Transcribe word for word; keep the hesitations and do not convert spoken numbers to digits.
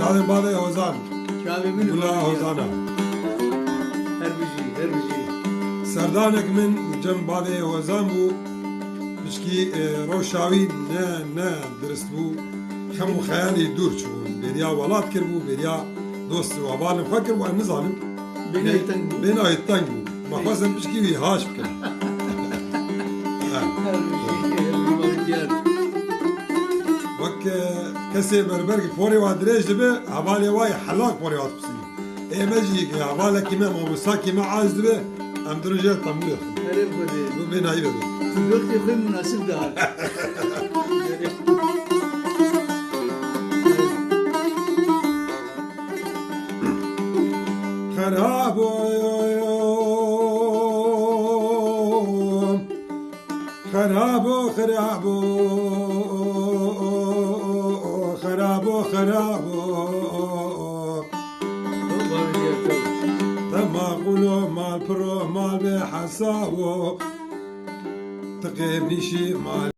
Çavên bavê Hozan. Çavê min Gula Hozana. Her bijî, her bijî. Serdanek min cem bavê Hozan bû. Pişkî, e, rewşa wî ne, ne dirist bû. Xem û xeyalî dûr çûbûn. Bêriya welat kiribû, bêriya dost û hevalên xwe kiribû, em nizanin. Bêhna wî teng bû. Bêhna wî teng bû. Me xwest em pişkî wî haş bikin. Her bijî, her bijî. Wek, e, kesê berber ki porê wa dirêj dibe, hevalê wa yê helak porê wa dixusî. Ê me jî ki hevalekî me, mamostakî me aciz dibe, em dirêj tembûrê xin. Erê Xwedê. Bu bê nayî be. Tu wextê xwe münasib dihat. Xerabo, xerabo, xerabo, xerabo, xerabo. Te mal qulo, mal piro, mal bê hesabo. Tiqê nîşî mal.